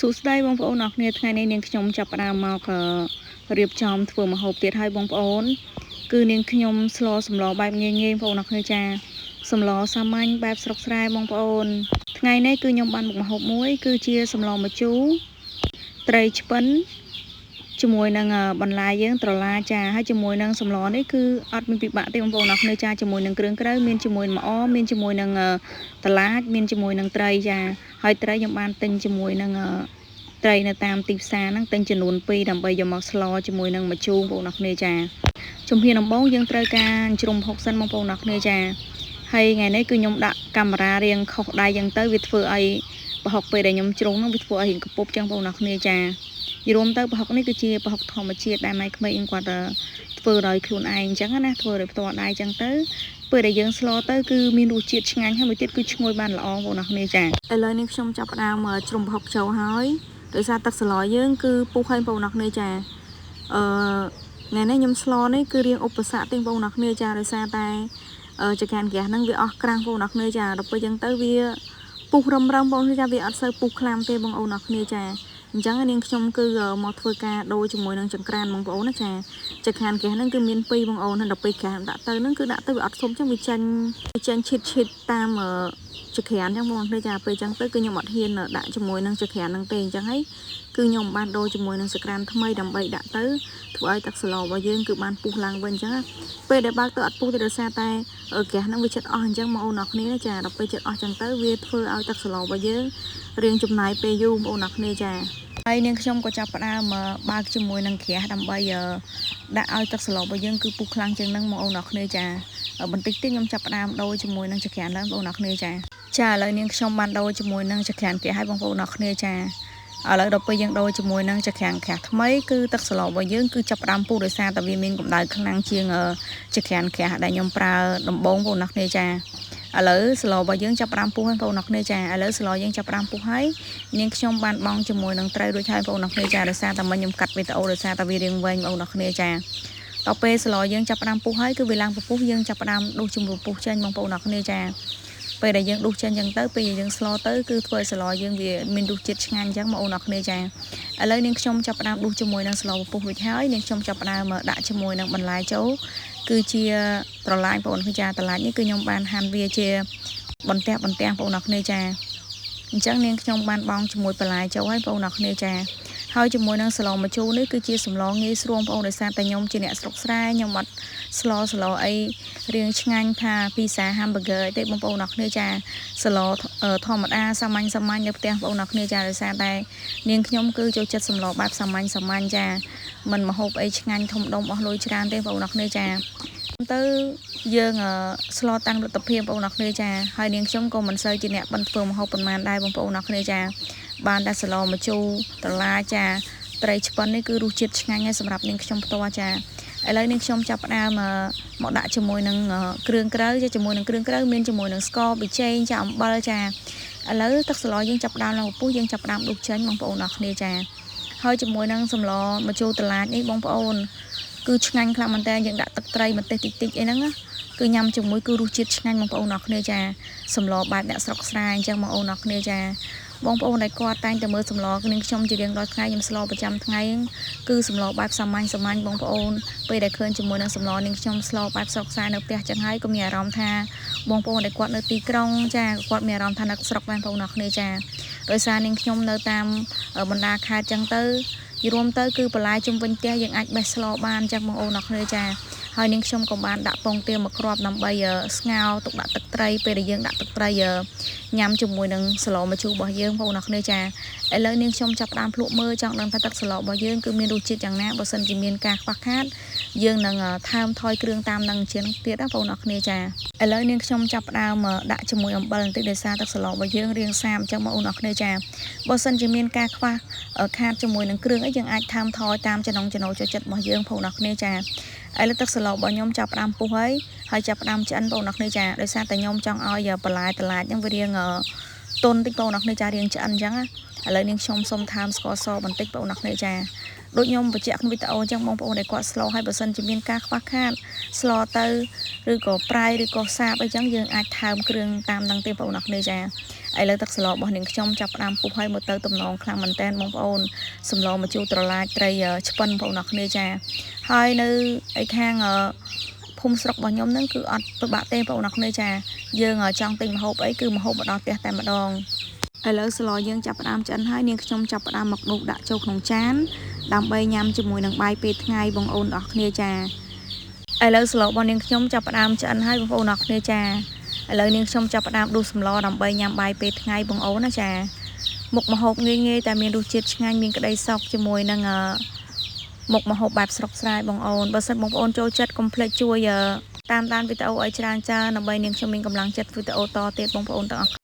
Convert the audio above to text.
សួស្តីបងប្អូនអរគ្នាថ្ងៃនេះនាងខ្ញុំចាប់ផ្ដើមមករៀបចំធ្វើម្ហូបទៀតហើយបងប្អូនគឺនាងខ្ញុំស្លសម្លបែបងាយៗបងប្អូនអរគ្នាចាសម្លសាមញ្ញបែបស្រុកស្រែបងប្អូនថ្ងៃនេះគឺខ្ញុំបានមុខម្ហូបមួយគឺជាសម្លម្ជូរត្រីឆ្ពិនជាមួយនឹងបន្លែយើងត្រឡាចាហើយជាមួយនឹងសម្លនេះគឺអត់មានពិបាកទេបងប្អូនអរគ្នាចាជាមួយនឹងគ្រឿងក្រៅមានជាមួយម្អមានជាមួយនឹងត្រឡាចមានជាមួយនឹងត្រីចាហើយត្រីខ្ញុំបានទិញជាមួយនឹងត្រីនៅតាមទីផ្សារហ្នឹងទិញចំនួន2ដើម្បីយកមកស្លជាមួយនឹងម្ជូរបងប្អូនអរគ្នាចាជំហានដំបូងយើងត្រូវការជ្រុំហុកសិនបងប្អូនអរគ្នាចាហើយថ្ងៃនេះគឺខ្ញុំដាក់កាមេរ៉ារៀងខុសដៃយ៉ាងទៅវាធ្វើឲ្យប្រហុកពេលដែលខ្ញុំជ្រុងហ្នឹងវាធ្វើឲ្យរៀងកពុបចឹងបងប្អូនអរគ្នាចាយរួមទៅប្រហុកនេះគឺជាប្រហុកធម្មជាតិដែលម៉ែក្មេកគាត់ធ្វើដោយខ្លួនឯងអញ្ចឹងណាធ្វើដោយផ្ទាល់ដៃអញ្ចឹងទៅពេលដែលយើងស្លទៅគឺមានរសជាតិឆ្ងាញ់ហើយមួយទៀតគឺឈ្ងុយបានល្អបងប្អូនអរគ្នាចាឥឡូវនេះខ្ញុំចាប់ផ្ដើមជ្រុំប្រហុកចូលហើយដោយសារទឹកស្លយើងគឺពុះហើយបងប្អូនអរគ្នាចាអឺថ្ងៃនេះខ្ញុំស្លនេះគឺរៀងឧបសគ្គទេបងប្អូនអរគ្នាចាដោយសារតែចង្ក្រានហ្គាសហ្នឹងវាអស់ក្រាំងបងប្អូនអរគ្នាចាដល់ពេលអញ្ចឹងទៅវាពុះរឹមរឹមបងប្អូនចាវាអត់សូវពុះខ្លាំងទេបងប្អូនអរគ្នាចាអញ្ចឹងនាងខ្ញុំគឺមកធ្វើការដូរជាមួយនឹងចង្ក្រានបងប្អូនណាចាចង្ក្រានហ្គាសហ្នឹងគឺមាន2បងប្អូនហើយដល់ពេលហ្គាសដាក់ទៅហ្នឹងគឺដាក់ទៅវាអត់សុំអញ្ចឹងវាចាញ់វាចាញ់ឈិតឈិតតាមចង្ក្រានអញ្ចឹងបងប្អូនចាពេលអញ្ចឹងទៅគឺខ្ញុំអត់ហ៊ានដាក់ជាមួយនឹងចង្ក្រានហ្នឹងទេអញ្ចឹងហើយគឺខ្ញុំបានដូរជាមួយនឹងចង្ក្រានថ្មីដើម្បីដាក់ទៅធ្វើឲ្យទឹកស្លរបស់យើងគឺបានពុះឡើងវិញអញ្ចឹងពេលដែលបើកទៅអត់ពុះទេដោយសារតែហ្គាសហ្នឹងវាចិត្តអស់អញ្ចឹងបងប្អូនអរគ្នាចាដល់ពេលចិត្តអស់អញ្ចឹងទៅវាធ្វើឲ្យទឹកស្លរបស់យើងរៀងចំណាយពេលយូរបងប្អូនអរគ្នាចាហើយនាងខ្ញុំក៏ចាប់ផ្ដើមបើកជាមួយនឹងក្រាស់ដើម្បីដាក់ឲ្យទឹកស្លរបស់យើងគឺពុះខ្លាំងជាងនឹងបងប្អូនអរគ្នាចាបន្តិចទៀតខ្ញុំចាប់ផ្ដើមដូរជាមួយនឹងចង្ក្រានឡើងបងប្អូនអរគ្នាចាចាឥឡូវនាងខ្ញុំបានដូរជាមួយនឹងចង្ក្រានគេឲ្យបងប្អូនអរគ្នាចាឥឡូវដល់ពេលយើងដូរជាមួយនឹងចង្ក្រានក្រាស់ថ្មីគឺទឹកស្លរបស់យើងគឺចាប់ផ្ដើមពុះដោយសារតែវាមានកម្ដៅខ្លាំងជាងចង្ក្រានក្រាស់ដែលខ្ញុំប្រើដំបូងបងប្អូនអរគ្នាចាឥឡូវស្លរបស់យើងចាប់ផ្ដើមពុះហើយបងប្អូនអរគ្នាចាឥឡូវស្លយើងចាប់ផ្ដើមពុះហើយនាងខ្ញុំបានបង់ជាមួយនឹងត្រីរួចហើយបងប្អូនអរគ្នាចាដោយសារតែមិញខ្ញុំកាត់វីដេអូដោយសារតែវារៀងវែងបងប្អូនអរគ្នាចាដល់ពេលស្លយើងចាប់ផ្ដើមពុះហើយគឺវាឡើងពពុះយើងចាប់ផ្ដើមដុសជាមួយពពុះចេញបងប្អូនអរគ្នាចាពេលដែលយើងដុសចេញអញ្ចឹងទៅពេលយើងស្លទៅគឺធ្វើឲ្យស្លយើងវាមានរសជាតិឆ្ងាញ់អញ្ចឹងបងប្អូនអរគ្នាចាឥឡូវនាងខ្ញុំចាប់ផ្ដើមដុសជាមួយនឹងស្លពពុះរួចហើយនាងខ្ញុំចាប់ផ្ដើមដាក់ជាមួយនឹងបន្លែចូលគឺជាត្រឡាចបងប្អូនចាត្រឡាចនេះគឺខ្ញុំបានហាន់វាជាបន្ទះបន្ទះបងប្អូនអរគ្នាចាអញ្ចឹងនាងខ្ញុំបានបង់ជាមួយបន្លែចូលហើយបងប្អូនអរគ្នាចាហើយជាមួយនឹងស្លម្ជូរនេះគឺជាសម្លងាយស្រួលបងប្អូនដោយសារតែខ្ញុំជាអ្នកស្រុកស្រែខ្ញុំអត់ស្លស្លអីរៀងឆ្ងាញ់ថាភីសាហាំប៊ឺហ្គឺអីទេបងប្អូនអរគ្នាចាស្លធម្មតាសាមញ្ញសាមញ្ញនៅផ្ទះបងប្អូនអរគ្នាចាដោយសារតែនាងខ្ញុំគឺចូលចិត្តសម្លបែបសាមញ្ញសាមញ្ញចាមិនមហូបអីឆ្ងាញ់ធំដុំអស់លុយច្រើនទេបងប្អូនអរគ្នាចាទៅយើងស្លតាំងលទ្ធភាពបងប្អូនអរគ្នាចាហើយនាងខ្ញុំក៏មិនសូវជាអ្នកបិណ្ឌធ្វើម្ហូបប៉ុន្មានដែរបងប្អូនអរគ្នាចាបានតែស្លម្ជូរត្រឡាចាត្រីឆ្ពិននេះគឺរសជាតិឆ្ងាញ់ហើយសម្រាប់នាងខ្ញុំផ្ទាល់ចាឥឡូវនាងខ្ញុំចាប់ផ្ដើមមកដាក់ជាមួយនឹងគ្រឿងក្រៅចាជាមួយនឹងគ្រឿងក្រៅមានជាមួយនឹងស្ករប៊ីចេងចាអំបិលចាឥឡូវទឹកស្លយើងចាប់ផ្ដើមឡើងពពុះយើងចាប់ផ្ដើមដុសចេញបងប្អូនអរគ្នាចាហើយជាមួយនឹងសម្លម្ជូរត្រឡាចនេះបងប្អូនគឺឆ្ងាញ់ខ្លាំងមែនតើយើងដាក់ទឹកត្រីម្ទេសតិចតិចអីហ្នឹងណាគឺញ៉ាំជាមួយគឺរសជាតិឆ្ងាញ់បងប្អូនអរគ្នាចាសម្លបែបអ្នកស្រុកស្រែអញ្ចឹងបងប្អូនអរគ្នាចាបងប្អូនដែលគាត់តែងតែមើលសម្លនាងខ្ញុំជារៀងរាល់ថ្ងៃខ្ញុំស្លប្រចាំថ្ងៃគឺសម្លបែបសាមញ្ញសាមញ្ញបងប្អូនពេលដែលឃើញជាមួយនឹងសម្លនាងខ្ញុំស្លបែបស្រុកស្រែនៅផ្ទះចឹងហើយក៏មានអារម្មណ៍ថាបងប្អូនដែលគាត់នៅទីក្រុងចាគាត់មានអារម្មណ៍ថានៅស្រុកបងប្អូនអរគ្នាចាដោយសារនាងខ្ញុំនៅតាមបណ្ដាខេត្តចឹងទៅរួមទៅគឺបន្លែជុំវិញផ្ទះយើងអាចបេះស្លបានចឹងបងប្អូនអរគ្នាចាហើយនាងខ្ញុំក៏បានដាក់ពងទាមួយគ្រាប់ដើម្បីស្ងោរទុកដាក់ទឹកត្រីពេលដែលយើងដាក់ទឹកត្រីញ៉ាំជាមួយនឹងស្លម្ជូររបស់យើងបងប្អូនអរគ្នាចាឥឡូវនាងខ្ញុំចាប់ផ្ដើមភ្លក់មើលចង់ដឹងថាទឹកស្លរបស់យើងគឺមានរសជាតិយ៉ាងណាបើសិនជាមានការខ្វះខាតយើងនឹងថែមថយគ្រឿងតាមនឹងជាងទៀតណាបងប្អូនអរគ្នាចាឥឡូវនាងខ្ញុំចាប់ផ្ដើមដាក់ជាមួយអំបិលបន្តិចដោយសារទឹកស្លរបស់យើងរៀងសាមអញ្ចឹងបងប្អូនអរគ្នាចាបើសិនជាមានការខ្វះខាតជាមួយនឹងគ្រឿងអីយើងអាចថែមថយតាមចំណង់ចំណូលចិត្តរបស់យើងបងប្អូនអរគ្នាចាឥឡូវទឹកស្លរបស់ខ្ញុំចាប់ផ្ដើមពុះហើយហើយចាប់ផ្ដើមឆ្អិនបងប្អូនអរគ្នាចាដោយសារតែខ្ញុំចង់ឲ្យបន្លែតឡាចហ្នឹងវារៀងទន់តិចបងប្អូនអរគ្នាចារៀងឆ្អិនអញ្ចឹងណាឥឡូវនាងខ្ញុំសុំថែមស្ករសបន្តិចបងប្អូនអរគ្នាចា ដូចខ្ញុំបញ្ជាក់ក្នុងវីដេអូអញ្ចឹងបងប្អូនដែលគាត់ស្លឲ្យបើសិនជាមានការខ្វះខាតស្លទៅឬក៏ប្រៃឬក៏សាបអីចឹងយើងអាចថើមគ្រឿងតាមនឹងទេបងប្អូនអរគ្នាចាឥឡូវទឹកសម្លរបស់នាងខ្ញុំចាប់ផ្ដើមពុះឲ្យមើលទៅទំនងខ្លាំងមែនតើបងប្អូនសម្លម្ជូរត្រឡាចត្រីឆ្ពិនបងប្អូនអរគ្នាចាហើយនៅឯខាងភូមិស្រុករបស់ខ្ញុំហ្នឹងគឺអត់ពិបាកទេបងប្អូនអរគ្នាចាយើងចង់ទិញម្ហូបអីគឺម្ហូបមកដល់ផ្ទះតែម្ដងឥឡូវស្លយើងចាប់ផ្ដើមឆ្អិនហើយនាងខ្ញុំចាប់ផ្ដើមមកដួសដាក់ចូលក្នុងចានដើម្បីញ៉ាំជាមួយនឹងបាយពេលថ្ងៃបងប្អូនអរគ្នាចាឥឡូវស្លរបស់នាងខ្ញុំចាប់ផ្ដើមឆ្អិនហើយបងប្អូនអរគ្នាចាឥឡូវនាងខ្ញុំចាប់ផ្ដើមដួសសម្លដើម្បីញ៉ាំបាយពេលថ្ងៃបងប្អូនណាចាមុខម្ហូបងាយៗតែមានរសជាតិឆ្ងាញ់មានក្តីសុខជាមួយនឹងមុខម្ហូបបែបស្រុកស្រែបងអូនបើសិនបងប្អូនចូលចិត្តកុំភ្លេចជួយតាមដានវីដេអូឲ្យច្រើនច្រើនដើម្បីនាងខ្ញុំមានកម្លាំងចិត្តវីដេអូតទៀតបងប្អូនទាំងអស់។